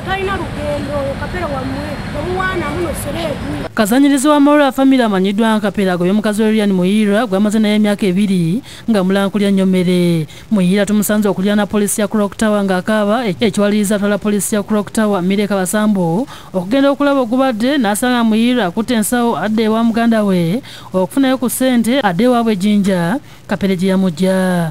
Talina lugendo Kapere wammwe omuwaana muno sereebu. Kazanyirizi wa Mawula family amanyiddwa nga Kapere agobye mukazi we Lilian Muhirwa gw'amaze naye emyaka 2 nga mulankulya nnyomere. Muhirwa tumusanze okulya na poliisi ya Clock Tower ng'akaaba ekiwaliriza atwala poliisi ya Clock Tower Mireka Basambo okugenda okulaba ogubadde n'asanga Muhirwa akutte ensawo adde ewa muganda we okufunayo ku ssente adde ewaabwe Jinja Kapere gye yamujja.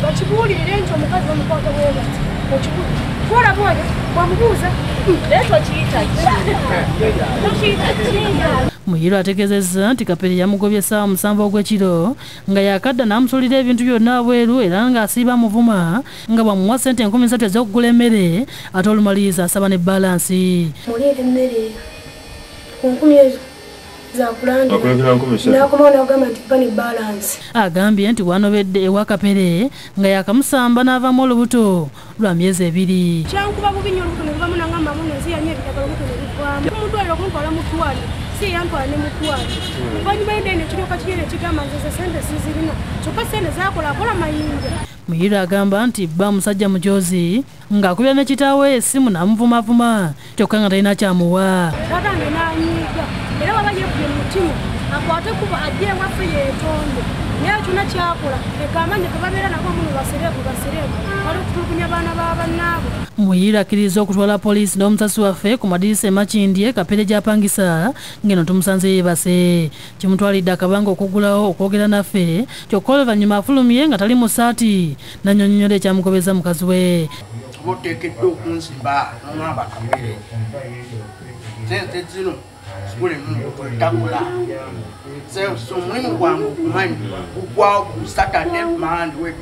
Bakibuulirire nti omukazi bamukwata bwe bati okibuulire twolaba oyo wamubuuza naye tokiyita ki. Muhirwa ategeezezza nti Kapere yamugobye essaawa 7 ogw'ekiro nga yakadda n'amusuulira ebintu byonna abweru era ng'asiiba amuvuma nga bw'amuwa ssente 3,000 ez'okugula emmere ate olumaliriza asaba ne balansi. Muliire emmere ku 10 ezo Agambye nti wanobedde ewa Kapere nga yakamusamba n'avaamu olubuto lwa myezi 2. Kyankuba bubi nnyo olubuto ne luvamu n'angamba muno ensi yanyo ebiragala olubuto ne luvaamu. Mudwaliro okuntwala mu ddwaliro si yantwala ne mu ddwaliro. Oluvannyuma y'edda ekiryoka kiri ekigamba nze ssente sizirina kyokka ssente zaakola akola mayinja. Muhirwa agamba nti bba musajja mujozi ng'akubira ne kitaawe essimu n'amuvumavuma kyokka nga talina kyamuwa. Taata n'anyiiga era waba yeekubye mu mutima akwate kuba ajje ewaffe yeetonde naye kyonna kyakola egamba nti tebabeera nabo muno basereebu basereebu bali okutulugunya baana ba bannaabwe. Muhirwa akkiriza okutwala poliisi n'omusasi waffe ku madirisa e Makindye Kapere gy'apangisa ng'eno tumusanze yeebase. Kimutwalidde akabanga okuggulawo okwogera naffe kyokka oluvannyuma afulumye nga tali mu ssaati n'annyonnyola ekyamugobeza mukazi we. Oba oteekeddwa okunziba n'ongamba Kapere ssente zino takola omulimu gwange ogumanyi gugwawo ku Saturday Monday week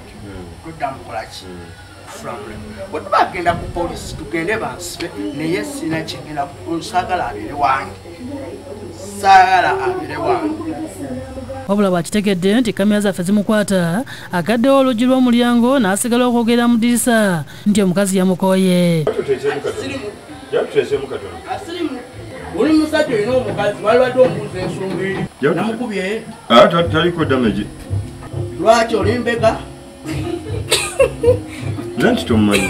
todda mukola ki bwe tubagenda ku poliisi tugende bansibe naye sina kyengenda saagala abeere wange saagala abeere wange. Wabula bw'akitegedde nti kamera zaffe zimukwata agaddewo oluggi lw'omulyango n'asigala okwogera mu ddirisa nti omukazi yamukooye. Oli musajja olina omukazi walwadde omubuuza ensonga eri namukubye taliko damage. Lwaki oli mbega? Nti tomumanyi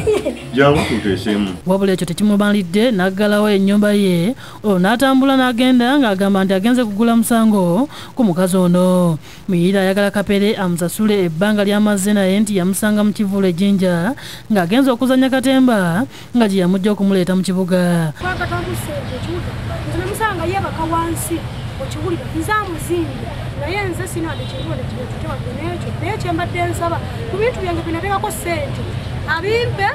jangu tuteeseemu. Wabula ekyo tekimumalidde n'aggalawo ennyumba ye olwo n'atambula n'agenda ng'agamba nti agenze kugula musango ku mukazi ono. Muhirwa ayagala Kapere amusasule ebbanga ly'amaze naye nti yamusanga mu kivvulu e Jinja ng'agenze okuzannya katemba nga gye yamujja okumuleeta mu kibuga. Nze namusanga yeebaka wansi okiwulira nze amuzimbye naye nze sina wadde kintu n'ekyo naye kye mbadde nsaba ku bintu byange binateekako ssente abimpe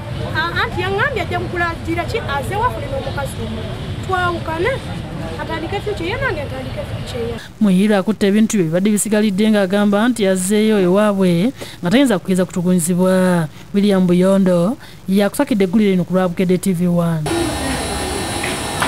anti yaŋŋambye ajja kukulagira ki aze wafune n'omukazi omulala twawukane atandike future ye nange ntandike future ye. Muhirwa akutte ebintu bye bibadde bisigalidde ng'agamba nti yazzeeyo ewaabwe nga tayinza kukkiriza kutugunyizibwa. William Buyondo yakusakidde eggulire lino ku lwa Bukedde TV 1.